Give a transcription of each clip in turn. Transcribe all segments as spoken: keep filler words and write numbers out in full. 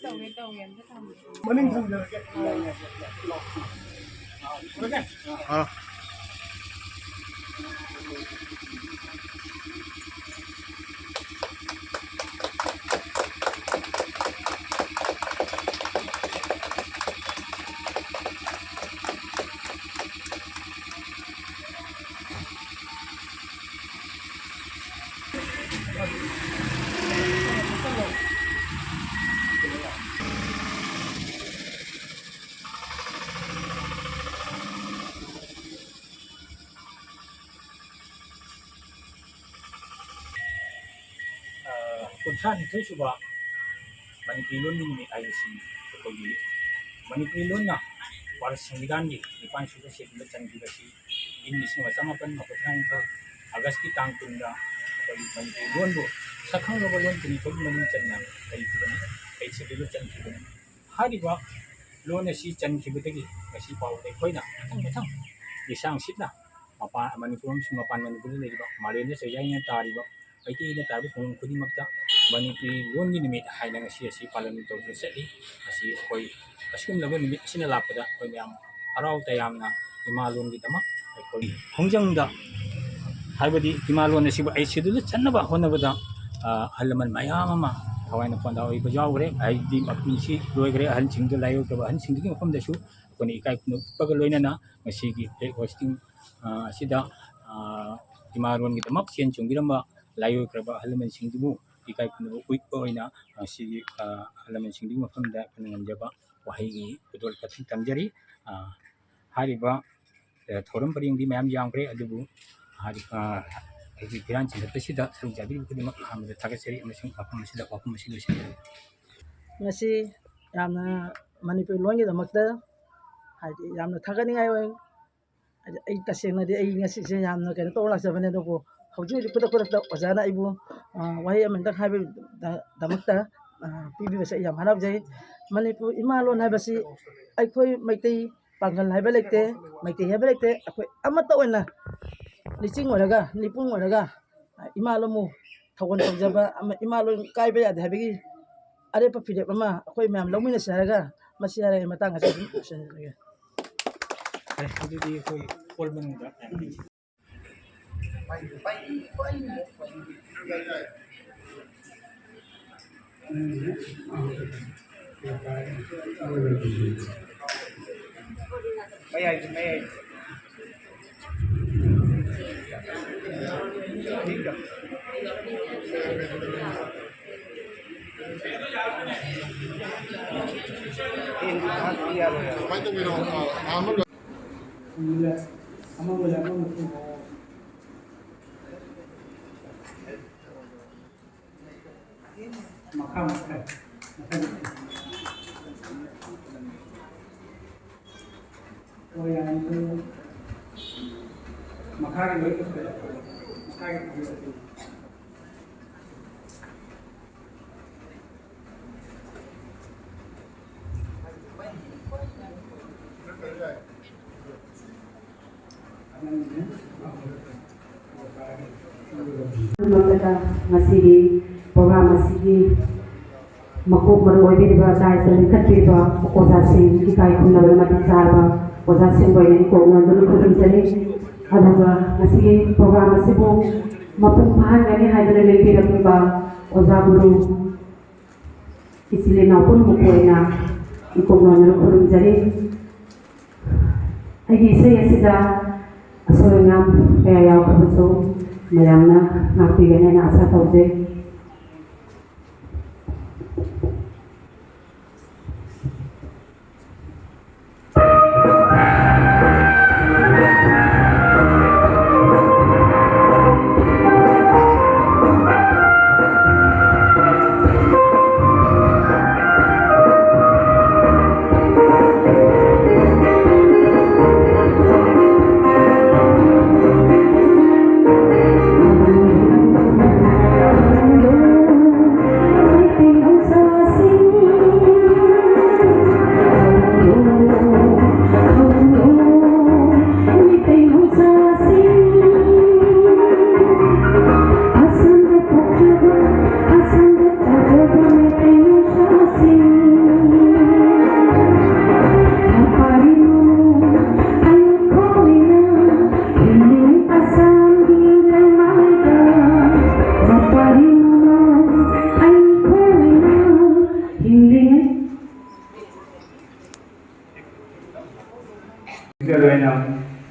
ꯇꯧꯒꯦ, ꯇꯧꯒꯦ, ꯑꯝꯇ ꯊꯝꯒꯦ꯫ ꯃꯅꯤꯡ ꯊꯝꯖꯔꯒꯦ꯫ ꯑꯥ꯫ ꯑ, ꯀꯨꯟꯊ꯭ꯔꯥ ꯅꯤꯊꯣꯏ ꯁꯨꯕ ꯃꯅꯤꯄꯨꯔꯤ ꯂꯣꯟꯒꯤ ꯅꯨꯃꯤꯠ ꯍꯥꯏꯕꯁꯤ ꯑꯩꯈꯣꯏꯒꯤ ꯃꯅꯤꯄꯨꯔꯤ ꯂꯣꯟꯅ ꯚꯥꯔꯠ ꯁꯪꯕꯤꯙꯥꯟꯒꯤ ꯅꯤꯄꯥꯟ ꯁꯨꯕ ꯁꯦꯗꯨꯜꯗ ꯆꯟꯈꯤꯕꯁꯤ ꯏꯪ ꯂꯤꯁꯤꯡ ꯑꯃ ꯆꯃꯥꯄꯟ ꯃꯧꯗ꯭ꯔꯥ ꯅꯤꯊꯣꯏ ꯑꯥꯒꯁꯀꯤ ꯇꯥꯡ ꯀꯨꯟꯗ ꯑꯩꯈꯣꯏ ꯃꯅꯤꯄꯨꯔꯤ ꯂꯣꯟꯕꯨ ꯁꯛꯈꯪꯂꯕ ꯂꯣꯟ ꯀꯨꯟꯅꯤꯊꯣꯏꯒꯤ ꯃꯅꯨꯡ ꯆꯟꯅ ꯂꯩꯈꯤꯕꯅꯤ, ꯑꯩꯠ ꯁꯦꯗꯨꯜꯗ ꯆꯟꯈꯤꯕꯅꯤ꯫ ꯍꯥꯏꯔꯤꯕ ꯂꯣꯟ ꯑꯁꯤ ꯆꯟꯈꯤꯕꯗꯒꯤ ꯉꯁꯤ ꯐꯥꯎꯕꯗ ꯑꯩꯈꯣꯏꯅ ꯃꯊꯪ ꯃꯊꯪ ꯂꯤꯁꯥꯡ ꯁꯤꯠꯅ ꯃꯄꯥꯟ, ꯃꯅꯤꯄꯨꯔ ꯑꯃꯁꯨꯡ ꯃꯄꯥꯟ ꯃꯅꯤꯄꯨꯔꯗ ꯂꯩꯔꯤꯕ ꯃꯥꯂꯦꯝꯗ ꯆꯩꯖꯥꯏꯅ ꯇꯥꯔꯤꯕ ꯃꯩꯇꯩꯅ ꯇꯥꯔꯤꯕ ꯈꯨꯡꯒꯪ ꯈꯨꯗꯤꯡꯃꯛꯇ ꯃꯅꯤꯄꯨꯔꯤ ꯂꯣꯟꯒꯤ ꯅꯨꯃꯤꯠ ꯍꯥꯏꯅ ꯉꯁꯤ ꯑꯁꯤ ꯄꯥꯂꯟ ꯇꯧꯗꯨꯅ ꯆꯠꯂꯤ꯫ ꯑꯁꯤ ꯑꯩꯈꯣꯏ ꯑꯁꯤꯒꯨꯝꯂꯕ ꯅꯨꯃꯤꯠ ꯑꯁꯤꯅ ꯂꯥꯛꯄꯗ ꯑꯩꯈꯣꯏ ꯃꯌꯥꯝ ꯍꯔꯥꯎ ꯇꯌꯥꯝꯅ ꯏꯃꯥ ꯂꯣꯟꯒꯤꯗꯃꯛ ꯑꯩꯈꯣꯏ ꯈꯣꯡꯖꯪꯗ, ꯍꯥꯏꯕꯗꯤ ꯏꯃꯥ ꯂꯣꯟ ꯑꯁꯤꯕꯨ ꯑꯩꯠ ꯁꯦꯗꯨꯜꯗ ꯆꯟꯅꯕ ꯍꯣꯠꯅꯕꯗ, ꯑ, ꯑꯍꯜ ꯂꯃꯟ ꯃꯌꯥꯝ ꯑꯃ ꯊꯋꯥꯏꯅ ꯄꯣꯟꯗꯥ ꯑꯣꯏꯕ ꯌꯥꯎꯈ꯭ꯔꯦ꯫ ꯍꯥꯏꯗꯤ ꯃꯄꯨꯟꯁꯤ ꯂꯣꯏꯈ꯭ꯔꯦ꯫ ꯑꯍꯟꯁꯤꯡꯗ, ꯂꯥꯏꯑꯣꯏꯈ꯭ꯔꯕ ꯑꯍꯟꯁꯤꯡꯗꯨꯒꯤ ꯃꯐꯝꯗꯁꯨ ꯑꯩꯈꯣꯏꯅ ꯏꯀꯥꯏ ꯈꯨꯝꯅꯕꯒ ꯂꯣꯏꯅꯅ ꯉꯁꯤꯒꯤ flag hoisting, ꯑ, ꯑꯁꯤꯗ, ꯑ, ꯏꯃꯥ ꯂꯣꯟꯒꯤꯗꯃꯛ ꯆꯦꯟ ꯆꯣꯡꯕꯤꯔꯝꯕ ꯂꯥꯏꯑꯣꯏꯈ꯭ꯔꯕ ꯑꯍꯜ ꯂꯃꯟꯁꯤꯡꯗꯨꯕꯨ ꯏꯀꯥꯏ ꯈꯨꯝꯅꯕ ꯎꯠꯄ ꯑꯣꯏꯅ ꯉꯁꯤꯒꯤ, ꯑ, ꯑꯍꯜ ꯂꯃꯟꯁꯤꯡꯗꯨꯒꯤ ꯃꯐꯝꯗ ꯑꯩꯈꯣꯏꯅ ꯉꯝꯖꯕ ꯋꯥꯍꯩꯒꯤ ꯈꯨꯗꯣꯜ ꯀꯇꯟ ꯇꯝꯖꯔꯤ꯫ ꯑ, ꯍꯥꯏꯔꯤꯕ, ꯑ, ꯊꯧꯔꯝ ꯄꯔꯦꯡꯗꯤ ꯃꯌꯥꯝ ꯌꯥꯝꯈ꯭ꯔꯦ, ꯑꯗꯨꯕꯨ ꯍꯥꯏꯔꯤꯕ, ꯑ, ꯑꯩꯒꯤ ꯐꯤꯔꯥꯟ ꯆꯤꯡꯈꯠꯄꯁꯤꯗ ꯁꯔꯨꯛ ꯌꯥꯕꯤꯔꯤꯕ ꯈꯨꯗꯤꯡꯃꯛ ꯑꯍꯥꯟꯕꯗ ꯊꯥꯒꯠꯆꯔꯤ ꯑꯃꯁꯨꯡ ꯃꯐꯝ ꯑꯁꯤꯗ ꯋꯥꯐꯝ ꯑꯁꯤ ꯂꯣꯏꯁꯤꯟꯖꯔꯤ꯫ ꯉꯁꯤ ꯌꯥꯝꯅ ꯃꯅꯤꯄꯨꯔꯤ ꯂꯣꯟꯒꯤꯗꯃꯛꯇ ꯍꯥꯏꯗꯤ ꯌꯥꯝꯅ ꯊꯥꯒꯠꯅꯤꯡꯉꯥꯏ ꯑꯣꯏ꯫ ꯍꯥꯏꯗꯤ ꯑꯩ ꯇꯁꯦꯡꯅꯗꯤ ꯑꯩ ꯉꯁꯤꯁꯦ ꯌꯥꯝꯅ ꯀꯩꯅꯣ ꯇꯧꯔ ꯂꯥꯛꯆꯕꯅꯦ, ꯑꯗꯨꯕꯨ ꯍꯧꯖꯤꯛ ꯍꯧꯖꯤꯛ ꯈꯨꯗꯛ ꯈꯨꯗꯛꯇ ꯑꯣꯖꯥꯅ ꯑꯩꯕꯨ, ꯑ, ꯋꯥꯍꯩ ꯑꯃꯅꯤꯗꯪ ꯍꯥꯏꯕꯒꯤꯗꯃꯛꯇ, ꯑ, ꯄꯤꯕꯤꯕꯁꯦ ꯑꯩ ꯌꯥꯝ ꯍꯔꯥꯎꯖꯩ꯫ ꯃꯅꯤꯄꯨꯔ ꯏꯃꯥ ꯂꯣꯟ ꯍꯥꯏꯕꯁꯤ ꯑꯩꯈꯣꯏ ꯃꯩꯇꯩ ꯄꯥꯡꯒꯜ ꯍꯥꯏꯕ ꯂꯩꯇꯦ, ꯃꯩꯇꯩ ꯍꯥꯏꯕ ꯂꯩꯇꯦ, ꯑꯩꯈꯣꯏ ꯑꯃꯠꯇ ꯑꯣꯏꯅ ꯂꯤꯆꯤꯡ ꯑꯣꯏꯔꯒ, ꯂꯤꯄꯨꯡ ꯑꯣꯏꯔꯒ, ꯏꯃꯥ ꯂꯣꯟꯕꯨ ꯊꯧꯒꯜ ꯇꯧꯖꯕ ꯑꯃ, ꯏꯃꯥ ꯂꯣꯟ ꯀꯥꯏꯕ ꯌꯥꯗꯦ ꯍꯥꯏꯕꯒꯤ ꯑꯔꯦꯞꯄ ꯐꯤꯔꯦꯞ ꯑꯃ ꯑꯩꯈꯣꯏ ꯃꯌꯥꯝ ꯂꯧꯃꯤꯟꯅꯁꯦ ꯍꯥꯏꯔꯒ ꯃꯁꯤ ꯍꯥꯏꯔꯒ ꯑꯩ ꯃꯇꯥꯡ ꯑꯁꯤꯗ ꯑꯗꯨꯝ ꯂꯣꯏꯁꯤꯟꯖꯔꯒꯦ꯫ ꯐꯔꯦ, ꯑꯗꯨꯗꯤ ꯑꯩꯈꯣꯏ ꯍꯣꯜ ꯃꯅꯨꯡꯗ ꯃꯌꯥꯏꯗ, ꯃꯌꯥꯏꯗ꯫ ꯀꯃꯥꯏꯅ ꯇꯧꯕꯤꯅꯣ? ꯑ, ꯑꯍꯥꯟꯕ ꯑꯃ ꯂꯩ, ꯑꯃ ꯂꯩ, ꯑꯃ ꯂꯩ꯫ ꯃꯈꯥ, ꯃꯈꯥ, ꯃꯈꯥ꯫ ꯍꯣꯏ, ꯌꯥꯔꯦ, ꯑꯗꯨ ꯃꯈꯥꯒꯤ ꯂꯣꯏ ꯇꯧꯁꯜꯂꯣ꯫ ꯃꯈꯥꯒꯤ ꯂꯣꯏ ꯇꯧꯁꯜꯂꯣ꯫ ꯃꯔꯛꯇ ꯉꯁꯤꯒꯤ program ꯑꯁꯤꯒꯤ ꯃꯀꯣꯛ ꯃꯔꯨ ꯑꯣꯏꯕꯤꯔꯤꯕ ꯗꯥꯏꯁꯇ ꯂꯤꯡꯈꯠꯄꯤꯔꯤꯕ ꯑꯣꯖꯥꯁꯤꯡ, ꯏꯀꯥꯏ ꯈꯨꯝꯅꯕ ꯃꯇꯤꯛ ꯆꯥꯔꯕ ꯑꯣꯖꯥꯁꯤꯡꯕꯨ ꯑꯩꯅ ꯏꯀꯣꯛ ꯅꯣꯟꯗꯨꯅ ꯈꯨꯔꯨꯝꯖꯔꯤ꯫ ꯑꯗꯨꯒ ꯉꯁꯤꯒꯤ program ꯑꯁꯤꯕꯨ ꯃꯄꯨꯡ ꯐꯥꯍꯟꯒꯅꯤ ꯍꯥꯏꯗꯨꯅ ꯂꯦꯡꯕꯤꯔꯛꯂꯤꯕ ꯑꯣꯖꯥ ꯒꯨꯔꯨ ꯏꯆꯤꯜ ꯏꯅꯥꯎ ꯄꯨꯝꯅꯃꯛꯄꯨ ꯑꯩꯅ ꯏꯀꯣꯛ ꯅꯣꯟꯗꯨꯅ ꯈꯨꯔꯨꯝꯖꯔꯤ꯫ ꯑꯩꯒꯤ ꯏꯁꯩ ꯑꯁꯤꯗ ꯑꯁꯣꯏ ꯑꯉꯥꯝ ꯀꯌꯥ ꯌꯥꯎꯈ꯭ꯔꯕꯁꯨ ꯃꯌꯥꯝꯅ ꯉꯥꯛꯄꯤꯒꯅꯤ ꯍꯥꯏꯅ ꯑꯁꯥ ꯇꯧꯖꯩ꯫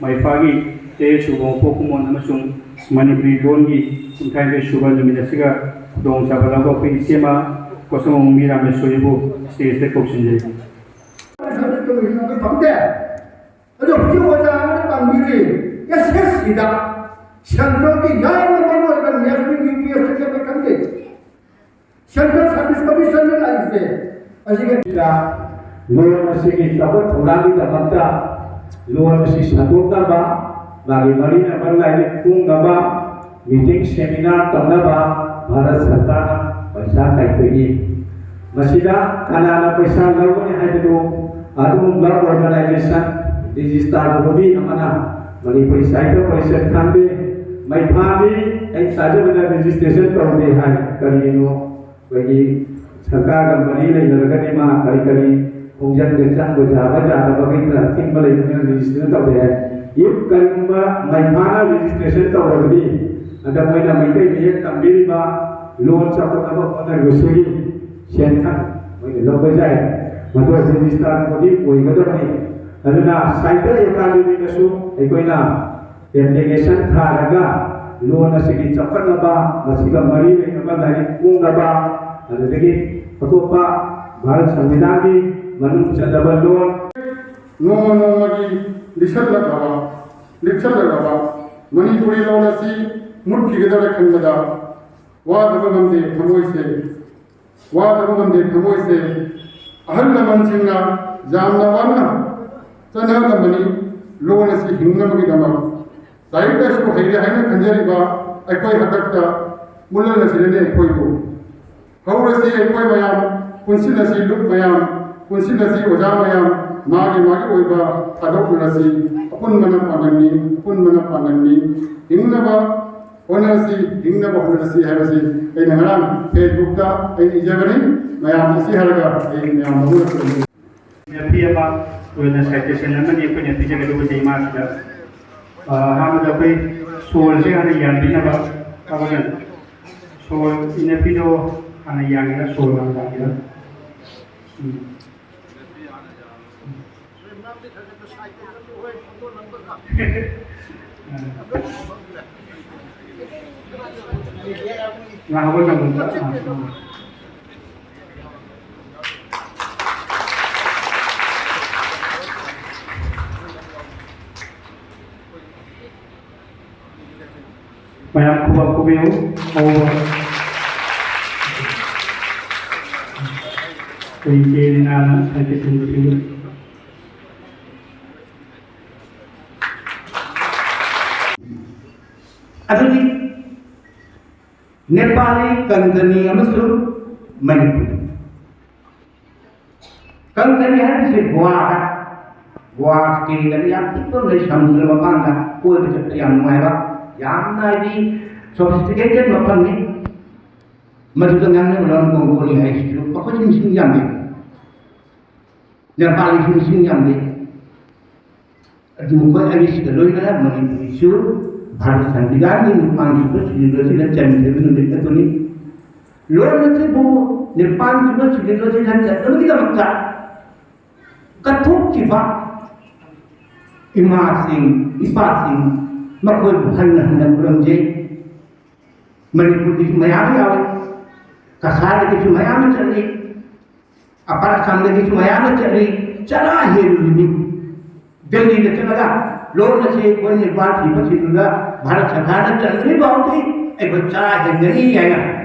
ꯃꯩꯐꯥꯒꯤ ꯇꯔꯦꯠ ꯁꯨꯕ ꯃꯄꯣꯛ ꯀꯨꯝꯑꯣꯟ ꯑꯃꯁꯨꯡ ꯃꯅꯤꯄꯨꯔꯤ ꯂꯣꯟꯒꯤ ꯀꯨꯟꯊ꯭ꯔꯥꯅꯤꯊꯣꯏ ꯁꯨꯕ ꯅꯨꯃꯤꯠ ꯑꯁꯤꯒ ꯈꯨꯗꯣꯡꯆꯥꯕ ꯂꯧꯕ ꯑꯩꯈꯣꯏ ꯏꯆꯦꯃ ꯀꯣꯁꯝꯕꯝꯕꯤ ꯔꯥꯃꯦꯁꯣꯔꯤꯕꯨ stage ꯇ ꯀꯧꯁꯤꯟꯖꯔꯤ꯫ ꯐꯪꯗꯦ꯫ ꯑꯗꯣ ꯍꯧꯖꯤꯛ ꯑꯣꯖꯥ ꯑꯃꯅ ꯇꯝꯕꯤꯔꯤ ꯑꯦꯁ ꯑꯦꯁ ꯁꯤꯗ ꯁꯦꯟꯇ꯭ꯔꯦꯜꯒꯤ ꯌꯥꯝꯅ ꯃꯔꯨꯑꯣꯏꯕ national U P S C ꯈꯪꯗꯦ꯫ ꯁꯦꯟꯇ꯭ꯔꯦꯜ ꯁꯔꯚꯤꯁ ꯀꯃꯤꯁꯟꯅ ꯂꯥꯛꯏꯁꯦ ꯑꯁꯤꯒ ꯂꯣꯟ ꯑꯁꯤꯒꯤ ꯆꯥꯎꯈꯠ ꯊꯧꯔꯥꯡꯒꯤꯗꯃꯛꯇ ꯂꯣꯟ ꯑꯁꯤ ꯁꯟꯗꯣꯛꯅꯕ, ꯃꯥꯒꯤ ꯃꯔꯤ ꯂꯩꯅꯕ ꯂꯥꯏꯔꯤꯛ ꯐꯣꯡꯅꯕ, meeting seminar ꯇꯧꯅꯕ ꯚꯥꯔꯠ ꯁꯔꯀꯥꯔꯅ ꯄꯩꯁꯥ ꯀꯥꯏꯊꯣꯛꯏ꯫ ꯃꯁꯤꯗ ꯀꯅꯥꯅ ꯄꯩꯁꯥ ꯂꯧꯒꯅꯤ ꯍꯥꯏꯕꯗꯨ ꯑꯗꯨꯒꯨꯝꯕ organization, registered body ꯑꯃꯅ ꯃꯅꯤꯄꯨꯔꯤ ꯁꯥꯍꯤꯇ꯭ꯌ ꯄꯔꯤꯁꯠ ꯈꯪꯗꯦ, ꯃꯩꯐꯥꯒꯤ ꯑꯩ ꯊꯥꯖꯕꯗ registration ꯇꯧꯗꯦ ꯍꯥꯏ꯫ ꯀꯔꯤꯒꯤꯅꯣ? ꯑꯩꯈꯣꯏꯒꯤ ꯁꯔꯀꯥꯔꯒ ꯃꯔꯤ ꯂꯩꯅꯔꯒꯗꯤ ꯃꯥ ꯀꯔꯤ ꯀꯔꯤ ꯈꯣꯡꯖꯪꯗ ꯆꯪꯕ ꯌꯥꯕ ꯌꯥꯗꯕ ꯀꯩꯀꯥ ꯑꯊꯤꯡꯕ ꯂꯩꯕꯅꯤꯅ registration ꯇꯧꯗꯦ ꯍꯥꯏ꯫ If ꯀꯔꯤꯒꯨꯝꯕ ꯃꯩꯐꯥꯅ registration ꯇꯧꯔꯕꯗꯤ, ꯑꯗ ꯃꯣꯏꯅ ꯃꯩꯇꯩ ꯃꯌꯦꯛ ꯇꯝꯕꯤꯔꯤꯕ ꯂꯣꯟ ꯆꯥꯎꯈꯠꯅꯕ ꯍꯣꯠꯅꯔꯤꯕꯁꯤꯒꯤ ꯁꯦꯟꯊꯪ ꯃꯣꯏꯅ ꯂꯧꯕ ꯌꯥꯏ꯫ ꯃꯗꯨ registered body ꯑꯣꯏꯒꯗꯕꯅꯤ꯫ ꯑꯗꯨꯅ ꯁꯥꯍꯤꯇ꯭ꯌ ꯑꯦꯀꯥꯗꯦꯃꯤꯗꯁꯨ ꯑꯩꯈꯣꯏꯅ application ꯊꯥꯔꯒ ꯂꯣꯟ ꯑꯁꯤꯒꯤ ꯆꯥꯎꯈꯠꯅꯕ, ꯃꯁꯤꯒ ꯃꯔꯤ ꯂꯩꯅꯕ ꯂꯥꯏꯔꯤꯛ ꯐꯣꯡꯅꯕ, ꯑꯗꯨꯗꯒꯤ ꯑꯇꯣꯞꯄ ꯚꯥꯔꯠ ꯁꯪꯕꯤꯙꯥꯟꯒꯤ ꯃꯅꯨꯡ ꯆꯜꯂꯕ ꯂꯣꯟ ꯅꯣꯡꯃ ꯅꯣꯡꯃꯒꯤ ꯂꯤꯁꯜꯂꯛꯂꯕ, ꯂꯤꯛꯁꯜꯂꯛꯂꯕ ꯃꯅꯤꯄꯨꯔꯤ ꯂꯣꯟ ꯑꯁꯤ ꯃꯨꯠꯈꯤꯒꯗꯧꯔꯦ ꯈꯟꯕꯗ ꯋꯥꯗꯕ ꯉꯝꯗꯦ ꯊꯃꯣꯏꯁꯦ꯫ ꯋꯥꯗꯕ ꯉꯝꯗꯦ ꯊꯃꯣꯏꯁꯦ꯫ ꯑꯍꯜ ꯂꯃꯟꯁꯤꯡꯅ ꯌꯥꯝꯅ ꯋꯥꯅ ꯆꯠꯅꯔꯝꯕꯅꯤ ꯂꯣꯟ ꯑꯁꯤ ꯍꯤꯡꯅꯕꯒꯤꯗꯃꯛ꯫ ꯂꯥꯏꯔꯤꯛ ꯂꯥꯏꯁꯨ ꯍꯩꯔꯦ ꯍꯥꯏꯅ ꯈꯟꯖꯔꯤꯕ ꯑꯩꯈꯣꯏ ꯍꯥꯛꯇꯛꯇ ꯃꯨꯜꯍꯜꯂꯁꯤꯔꯅꯦ ꯑꯩꯈꯣꯏꯕꯨ꯫ ꯍꯧꯔꯁꯤ ꯑꯩꯈꯣꯏ ꯃꯌꯥꯝ, ꯄꯨꯟꯁꯤꯜꯂꯁꯤ ꯂꯨꯞ ꯃꯌꯥꯝ, ꯄꯨꯟꯁꯤꯜꯂꯁꯤ ꯑꯣꯖꯥ ꯃꯌꯥꯝ, ꯃꯥꯒꯤ ꯃꯥꯒꯤ ꯑꯣꯏꯕ ꯊꯥꯗꯣꯛꯅꯔꯁꯤ꯫ ꯑꯄꯨꯟꯕꯅ ꯄꯥꯡꯒꯜꯅꯤ, ꯑꯄꯨꯟꯕꯅ ꯄꯥꯡꯒꯜꯅꯤ꯫ ꯍꯤꯡꯅꯕ ꯍꯣꯠꯅꯔꯁꯤ, ꯍꯤꯡꯅꯕ ꯍꯣꯠꯅꯔꯁꯤ ꯍꯥꯏꯕꯁꯤ ꯑꯩꯅ ꯉꯔꯥꯡ Facebookꯇ ꯑꯩꯅ ꯏꯖꯕꯅꯤ꯫ ꯃꯌꯥꯝ ꯑꯁꯤ ꯍꯥꯏꯔꯒ ꯑꯩ ꯃꯌꯥꯝ ꯃꯉꯣꯟꯗ ꯏꯅꯞꯄꯤ ꯑꯃ ꯑꯣꯏꯅ citation ꯑꯃꯅꯤ ꯑꯩꯈꯣꯏꯅ ꯄꯤꯖꯒꯗꯧꯕꯁꯦ ꯏꯃꯥꯁꯤꯗ꯫ ꯑ, ꯑꯍꯥꯟꯕꯗ ꯑꯩꯈꯣꯏ ꯁꯣꯔꯁꯦ ꯍꯥꯟꯅ ꯌꯥꯟꯕꯤꯅꯕ ꯊꯕꯛꯅ ꯁꯣꯔ ꯏꯅꯞꯄꯤꯗꯣ ꯍꯥꯟꯅ ꯌꯥꯟꯒꯦꯔꯥ, ꯁꯣꯔ ꯍꯥꯟꯅ ꯌꯥꯟꯒꯦꯔꯥ? ꯎꯝ꯫ ꯉꯥꯏꯍꯥꯛ ꯑꯣꯏꯅ ꯑꯃꯨꯛ ꯃꯌꯥꯝ ꯈꯨꯕꯥꯛ ꯈꯨꯕꯤꯌꯨ꯫ ꯑꯣ꯫ ꯑꯩꯈꯣꯏ ꯏꯆꯦ ꯔꯤꯅꯥꯅ ꯁꯥꯏꯀꯦꯜ ꯊꯤꯟꯕ ꯄꯤꯕ꯫ ꯑꯗꯨꯗꯤ ꯅꯦꯄꯥꯂꯤ, ꯀꯪꯀꯅꯤ ꯑꯃꯁꯨꯡ ꯃꯅꯤꯄꯨꯔꯤ꯫ ꯀꯪꯀꯅꯤ ꯍꯥꯏꯕꯁꯤ ꯒꯣꯋꯥꯗ, ꯒꯣꯋꯥ ꯁ꯭ꯇꯦꯠꯇꯗꯤ ꯌꯥꯝ ꯄꯤꯛꯄ ꯑꯃ ꯂꯩ, ꯁꯃꯨꯗ꯭ꯔ ꯃꯄꯥꯟꯗ ꯀꯣꯏꯕ ꯆꯠꯄ ꯌꯥꯝ ꯅꯨꯡꯉꯥꯏꯕ, ꯌꯥꯝꯅ ꯍꯥꯏꯗꯤ sophisticated ꯃꯐꯝꯅꯤ꯫ ꯃꯗꯨꯗ ꯉꯥꯡꯅꯕ ꯂꯣꯟ ꯀꯣꯡꯒꯣꯂꯤ ꯍꯥꯏꯁꯤꯁꯨ ꯃꯈꯣꯏꯁꯨ ꯃꯤꯁꯤꯡ ꯌꯥꯝꯗꯦ, ꯅꯦꯄꯥꯂꯤꯁꯨ ꯃꯤꯁꯤꯡ ꯌꯥꯝꯗꯦ꯫ ꯑꯗꯨ ꯃꯈꯣꯏ ꯑꯅꯤꯁꯤꯒ ꯂꯣꯏꯅꯅ ꯃꯅꯤꯄꯨꯔꯤꯁꯨ ꯚꯥꯔꯠ ꯁꯪꯕꯤꯙꯥꯟꯒꯤ ꯅꯤꯄꯥꯟ ꯁꯨꯕ ꯁꯦꯗꯨꯜ ꯑꯁꯤꯗ ꯆꯟꯈꯤꯕ ꯅꯨꯃꯤꯠ ꯑꯗꯨꯅꯤ꯫ ꯂꯣꯟ ꯑꯁꯤꯕꯨ ꯅꯤꯄꯥꯟ ꯁꯨꯕ ꯁꯦꯗꯨꯜ ꯑꯁꯤꯗ ꯆꯟꯅꯕꯒꯤꯗꯃꯛꯇ ꯀꯠꯊꯣꯛꯈꯤꯕ ꯏꯃꯥꯁꯤꯡ, ꯏꯄꯥꯁꯤꯡ, ꯃꯈꯣꯏꯕꯨ ꯍꯟꯅ ꯍꯟꯅ ꯈꯨꯔꯨꯝꯖꯩ꯫ ꯃꯅꯤꯄꯨꯔꯒꯤꯁꯨ ꯃꯌꯥꯝ ꯌꯥꯎꯏ, ꯀꯁꯥꯔꯗꯒꯤꯁꯨ ꯃꯌꯥꯝ ꯑꯃ ꯆꯠꯂꯤ, ꯑꯄꯔ ꯑꯁꯥꯝꯗꯒꯤꯁꯨ ꯃꯌꯥꯝ ꯑꯃ ꯆꯠꯂꯤ, ꯆꯔꯥ ꯍꯦꯜꯂꯤꯕꯅꯤ꯫ ꯗꯦꯜꯂꯤꯗ ꯆꯠꯂꯒ ꯂꯣꯟ ꯑꯁꯤ ꯑꯩꯈꯣꯏ ꯅꯤꯄꯥꯟ ꯁꯨꯕ ꯁꯦꯗꯨꯜꯗ ꯚꯥꯔꯠ ꯁꯔꯀꯥꯔꯅ ꯆꯟꯗ꯭ꯔꯤ ꯐꯥꯎꯗꯤ ꯑꯩꯈꯣꯏ ꯆꯔꯥ ꯍꯦꯟꯒꯅꯤ ꯍꯥꯏꯅ,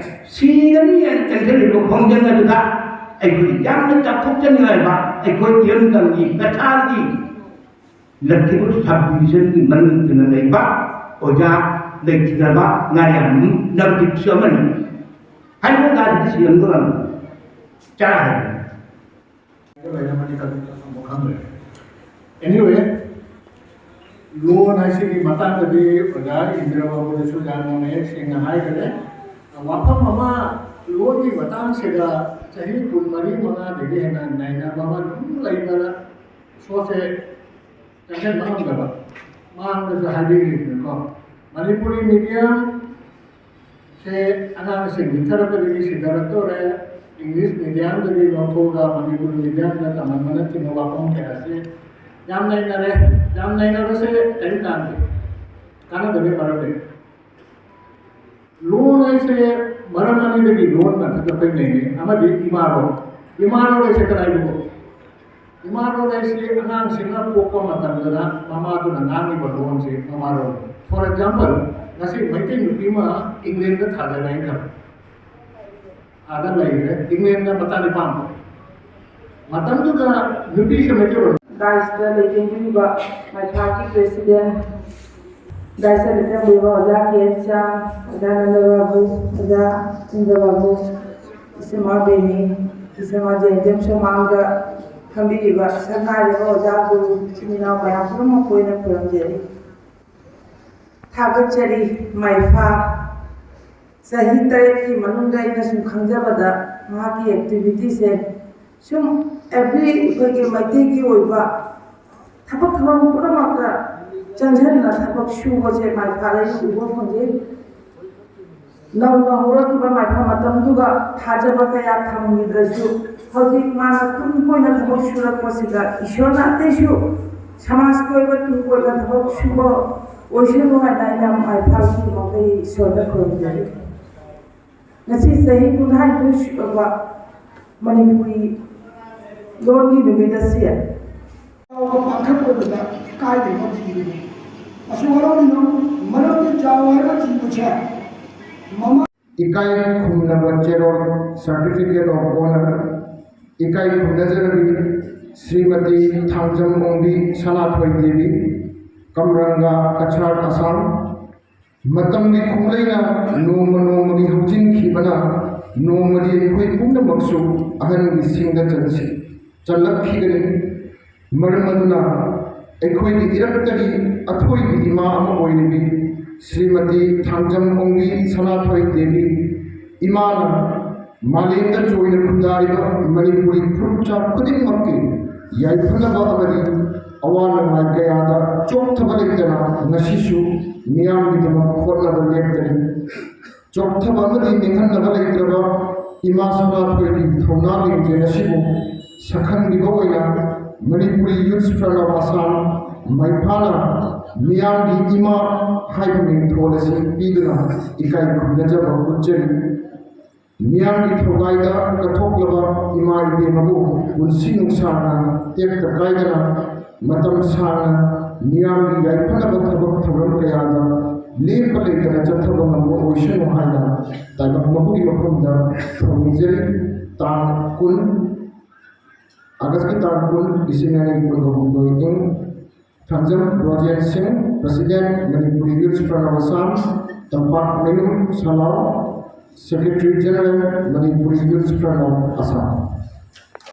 ꯁꯤꯒꯅꯤ ꯍꯥꯏꯅ ꯆꯪꯁꯤꯜꯂꯤꯕ ꯈꯣꯡꯖꯪ ꯑꯗꯨꯗ ꯑꯩꯈꯣꯏ ꯌꯥꯝꯅ ꯆꯥꯎꯊꯣꯛꯆꯅꯤꯡꯉꯥꯏ ꯑꯣꯏꯕ ꯑꯩꯈꯣꯏ ꯏꯔꯝꯗꯝꯒꯤ ꯀꯁꯥꯔꯒꯤ ꯂꯛꯈꯤꯄꯨꯔ sub division ꯒꯤ ꯃꯅꯨꯡꯗ ꯂꯩꯕ ꯑꯣꯖꯥ ꯂꯩꯈꯤꯗ꯭ꯔꯕ ꯉꯥꯔꯤꯌꯥꯟ ꯅꯕꯗꯤꯞꯁꯨ ꯑꯃꯅꯤ꯫ ꯍꯥꯏꯔꯤꯕ ꯑꯣꯖꯥꯁꯤꯡ ꯑꯁꯤ ꯌꯥꯝ ꯅꯨꯡꯉꯥꯏ꯫ ꯆꯔꯥ ꯍꯦꯜꯂꯤ꯫ ꯂꯩꯔꯝꯃꯅꯤ ꯈꯜꯂꯤ, ꯑꯃꯨꯛ ꯈꯪꯗ꯭ꯔꯦ꯫ Anyway, ꯂꯣꯟ ꯍꯥꯏꯁꯤꯒꯤ ꯃꯇꯥꯡꯗꯗꯤ ꯑꯣꯖꯥ ꯏꯟꯗ꯭ꯔ ꯕꯥꯕꯨꯅꯁꯨ ꯌꯥꯝꯅ ꯃꯌꯦꯛ ꯁꯦꯡꯅ ꯍꯥꯏꯈ꯭ꯔꯦ꯫ ꯋꯥꯐꯝ ꯑꯃ, ꯂꯣꯟꯒꯤ ꯃꯇꯥꯡꯁꯤꯗ ꯆꯍꯤ ꯀꯨꯟꯃꯔꯤ ꯃꯉꯥꯗꯒꯤ ꯍꯦꯟꯅ ꯅꯩꯅꯕ ꯑꯃ ꯑꯗꯨꯝ ꯂꯩꯕ ꯁꯣꯁꯦ ꯆꯪꯁꯤꯟꯕ ꯉꯝꯗꯕ, ꯃꯃꯥꯡꯗꯁꯨ ꯍꯥꯏꯕꯤꯈꯤꯕꯅꯤꯀꯣ, ꯃꯅꯤꯄꯨꯔꯤ medium ꯁꯦ ꯑꯉꯥꯡꯁꯤꯡ ꯄꯤꯛꯊꯔꯛꯄꯗꯒꯤ ꯁꯤꯊꯔꯛꯇꯣꯔꯦ, English medium ꯗꯒꯤ ꯂꯧꯊꯣꯛꯑꯒ ꯃꯅꯤꯄꯨꯔꯤ medium ꯗ ꯇꯝꯍꯟꯕꯅꯆꯤꯡꯕ ꯋꯥꯐꯝ ꯀꯌꯥꯁꯦ ꯌꯥꯝ ꯅꯩꯅꯔꯦ꯫ ꯌꯥꯝ ꯅꯩꯅꯕꯁꯦ ꯀꯔꯤꯝ ꯀꯥꯟꯗꯦ, ꯀꯥꯟꯅꯗꯕꯒꯤ ꯃꯔꯝ ꯂꯩ꯫ ꯂꯣꯟ ꯍꯥꯏꯁꯦ ꯃꯔꯝ ꯑꯅꯤꯗꯒꯤ ꯂꯣꯟ ꯃꯊꯛꯇ ꯑꯩꯈꯣꯏ ꯅꯩꯅꯩ꯫ ꯑꯃꯗꯤ ꯏꯃꯥ ꯂꯣꯟ꯫ ꯏꯃꯥ ꯂꯣꯟ ꯍꯥꯏꯁꯦ ꯀꯗꯥꯏꯗꯅꯣ? ꯏꯃꯥ ꯂꯣꯟ ꯍꯥꯏꯁꯤ ꯑꯉꯥꯡꯁꯤꯡꯅ ꯄꯣꯛꯄ ꯃꯇꯝꯗꯅ ꯃꯃꯥꯗꯨꯅ ꯉꯥꯡꯉꯤꯕ ꯂꯣꯟꯁꯦ ꯃꯃꯥ ꯂꯣꯟ꯫ For example, ꯉꯁꯤ ꯃꯩꯇꯩ ꯅꯨꯄꯤ ꯑꯃ ꯏꯪꯂꯦꯟꯗ ꯊꯥꯖꯔꯦꯅ ꯈꯜꯂꯣ꯫ ꯑꯥꯗ ꯂꯩꯈ꯭ꯔꯦ, ꯏꯪꯂꯦꯟꯗ ꯃꯆꯥꯅꯤꯄꯥ ꯑꯃ꯫ ꯃꯇꯝꯗꯨꯗ ꯅꯨꯄꯤꯁꯦ ꯃꯩꯇꯩꯂꯣꯟ꯫ ꯗꯥꯏꯁꯇ ꯂꯩꯇꯦꯡꯕꯤꯔꯤꯕ ꯃꯥꯏꯐꯥꯒꯤ ꯄ꯭ꯔꯦꯁꯤꯗꯦꯟ, ꯗꯥꯏꯁꯇ ꯂꯩꯇꯦꯡꯕꯤꯔꯤꯕ ꯑꯣꯖꯥ ꯀꯦ ꯑꯦꯟ ꯁ꯭ꯌꯥꯝ, ꯑꯣꯖꯥ ꯅꯟꯗꯕꯥꯕꯨ, ꯑꯣꯖꯥ ꯏꯟꯗ꯭ꯔꯕꯥꯕꯨ, ꯏꯆꯦꯃ ꯕꯦꯅꯤ, ꯏꯆꯦꯃ ꯖꯌꯟꯇꯤ ꯑꯃꯁꯨꯡ ꯃꯥꯡꯗ ꯐꯝꯕꯤꯔꯤꯕ ꯁꯛꯅꯥꯏꯔꯕ ꯑꯣꯖꯥ ꯒꯨꯔꯨ, ꯏꯆꯤꯟ ꯏꯅꯥꯎ ꯃꯌꯥꯝ ꯄꯨꯝꯅꯃꯛꯄꯨ ꯑꯩꯅ ꯈꯨꯔꯨꯝꯖꯔꯤ꯫ ꯊꯥꯒꯠꯆꯔꯤ ꯃꯥꯏꯐꯥ꯫ ꯆꯍꯤ ꯇꯔꯦꯠꯀꯤ ꯃꯅꯨꯡꯗ ꯑꯩꯅ ꯁꯨꯝ ꯈꯪꯖꯕꯗ ꯃꯍꯥꯛꯀꯤ ꯑꯦꯛꯇꯤꯚꯤꯇꯤꯁꯦ ꯁꯨꯝ ꯑꯦꯚ꯭ꯔꯤ ꯑꯩꯈꯣꯏꯒꯤ ꯃꯩꯇꯩꯒꯤ ꯑꯣꯏꯕ ꯊꯕꯛ ꯊꯧꯔꯝ ꯄꯨꯝꯅꯃꯛꯇ ꯆꯪꯁꯤꯟꯅ ꯊꯕꯛ ꯁꯨꯕꯁꯦ ꯃꯥꯏꯐꯥꯗ ꯑꯩꯅ ꯎꯕ ꯐꯪꯖꯩ꯫ ꯅꯧꯅ ꯍꯧꯔꯛꯈꯤꯕ ꯃꯥꯏꯐꯥ ꯃꯇꯝꯗꯨꯒ ꯊꯥꯖꯕ ꯀꯌꯥ ꯊꯝꯈꯤꯗ꯭ꯔꯁꯨ, ꯍꯧꯖꯤꯛ ꯃꯥꯅ ꯇꯨꯡ ꯀꯣꯏꯅ ꯊꯕꯛ ꯁꯨꯔꯛꯄꯁꯤꯗ ꯏꯁꯣꯔꯅ ꯑꯇꯩꯁꯨ ꯁꯃꯥꯖꯀꯤ ꯑꯣꯏꯕ ꯇꯨꯡ ꯀꯣꯏꯅ ꯊꯕꯛ ꯁꯨꯕ ꯑꯣꯏꯁꯅꯨ ꯍꯥꯏꯅ ꯑꯩꯅ ꯃꯥꯏꯐꯥꯒꯤꯗꯃꯛꯇ ꯑꯩ ꯏꯁꯣꯔꯗ ꯈꯨꯔꯨꯝꯖꯔꯤ꯫ ꯉꯁꯤ ꯆꯍꯤ ꯀꯨꯟꯊ꯭ꯔꯥꯅꯤꯊꯣꯏ ꯁꯨꯔꯕ ꯃꯅꯤꯄꯨꯔꯤ ꯂꯣꯟꯒꯤ ꯅꯨꯃꯤꯠ ꯑꯁꯤ ꯆꯥꯎꯕ ꯄꯥꯡꯈꯛ ꯑꯣꯏꯕꯗ ꯀꯥꯏꯗꯅ ꯊꯤꯕꯅꯤ꯫ ꯑꯁꯨꯛ ꯍꯔꯥꯎꯔꯤꯅꯣ ꯃꯔꯝꯗꯤ ꯆꯥꯎ ꯍꯥꯏꯕ ꯊꯤꯕꯁꯦ ꯃꯃꯥ ꯏꯀꯥꯏ ꯈꯨꯝꯅꯕ ꯆꯦꯔꯣꯜ, Certificate of Honour, ꯏꯀꯥꯏ ꯈꯨꯝꯅꯖꯔꯕꯤ ꯁ꯭ꯔꯤꯃꯇꯤ ꯊꯥꯡꯖꯝ ꯑꯣꯡꯕꯤ ꯁꯅꯥꯊꯣꯏ ꯗꯦꯕꯤ, ꯀꯝꯔꯪꯒ, ꯀꯆꯥꯔ, ꯑꯁꯥꯝ꯫ ꯃꯇꯝꯒꯤ ꯈꯣꯡꯂꯩꯅ ꯅꯣꯡꯃ ꯅꯣꯡꯃꯒꯤ ꯍꯧꯖꯤꯟꯈꯤꯕꯅ ꯅꯣꯡꯃꯗꯤ ꯑꯩꯈꯣꯏ ꯄꯨꯝꯅꯃꯛꯁꯨ ꯑꯍꯟꯒꯤ ꯁꯤꯡꯗ ꯆꯟꯁꯤ-, ꯆꯜꯂꯛꯈꯤꯒꯅꯤ꯫ ꯃꯔꯝ ꯑꯗꯨꯅ ꯑꯩꯈꯣꯏꯒꯤ ꯏꯔꯛꯇꯒꯤ ꯑꯊꯣꯏꯕꯤ ꯏꯃꯥ ꯑꯃ ꯑꯣꯏꯔꯤꯕꯤ ꯁ꯭ꯔꯤꯃꯇꯤ ꯊꯥꯡꯖꯝ ꯑꯣꯡꯕꯤ ꯁꯅꯥꯊꯣꯏ ꯗꯦꯕꯤ ꯏꯃꯥꯅ ꯃꯥꯂꯦꯝꯗ ꯆꯣꯏꯅ ꯈꯨꯟꯗꯥꯔꯤꯕ ꯃꯅꯤꯄꯨꯔꯤ ꯐꯨꯔꯨꯞꯆꯥ ꯈꯨꯗꯤꯡꯃꯛꯀꯤ ꯌꯥꯏꯐꯅꯕ ꯑꯃꯗꯤ ꯑꯋꯥ ꯅꯨꯡꯉꯥꯏ ꯀꯌꯥꯗ ꯆꯣꯛꯊꯕ ꯂꯩꯇꯅ ꯉꯁꯤꯁꯨ ꯃꯤꯌꯥꯝꯒꯤꯗꯃꯛ ꯍꯣꯠꯅꯕ ꯂꯦꯞꯇꯔꯤ꯫ ꯆꯣꯛꯊꯕ ꯑꯃꯗꯤ ꯅꯤꯡꯍꯟꯅꯕ ꯂꯩꯇ꯭ꯔꯕ ꯏꯃꯥ ꯁꯅꯥꯊꯣꯏꯒꯤ ꯊꯧꯅꯥ ꯂꯤꯡꯖꯦꯜ ꯑꯁꯤꯕꯨ ꯁꯛꯈꯪꯕꯤꯕ ꯑꯣꯏꯅ Manipuri Youth Front of Assam ꯃꯩꯐꯥꯅ ꯃꯤꯌꯥꯝꯒꯤ ꯏꯃꯥ ꯍꯥꯏꯕ ꯃꯤꯡꯊꯣꯜ ꯑꯁꯤ ꯄꯤꯗꯨꯅ ꯏꯀꯥꯏ ꯈꯨꯝꯅꯖꯕ ꯎꯠꯆꯔꯤ꯫ ꯃꯤꯌꯥꯝꯒꯤ ꯊꯧꯒꯥꯏꯗ ꯀꯠꯊꯣꯛꯂꯕ ꯏꯃꯥ ꯏꯕꯦꯟ ꯑꯗꯨ ꯄꯨꯟꯁꯤ ꯅꯨꯡꯁꯥꯡꯅ ꯇꯦꯛꯇ ꯀꯥꯏꯗꯅ ꯃꯇꯝ ꯁꯥꯡꯅ ꯃꯤꯌꯥꯝꯒꯤ ꯌꯥꯏꯐꯅꯕ ꯊꯕꯛ ꯊꯧꯔꯝ ꯀꯌꯥꯗ ꯂꯦꯞꯄ ꯂꯩꯇꯅ ꯆꯠꯊꯕ ꯉꯝꯕ ꯑꯣꯏꯁꯅꯨ ꯍꯥꯏꯅ ꯇꯥꯏꯕꯪ ꯃꯄꯨꯒꯤ ꯃꯐꯝꯗ ꯊꯧꯅꯤꯖꯔꯤ꯫ ꯇꯥꯡ ꯀꯨꯟ, ꯑꯥꯒꯁꯀꯤ ꯇꯥꯡ ꯀꯨꯟ, ꯂꯤꯁꯤꯡ ꯑꯅꯤ ꯀꯨꯟꯒ ꯍꯨꯝꯗꯣꯏ, ꯏꯪ ꯊꯥꯡꯖꯝ ꯕ꯭ꯔꯣꯖꯦꯟ ꯁꯤꯡ, President, Manipuri Youth Front of Assam, ꯇꯝꯄꯥꯛ ꯃꯌꯨꯝ ꯁꯂꯥꯎ, Secretary General, Manipuri Youth Front of Assam꯫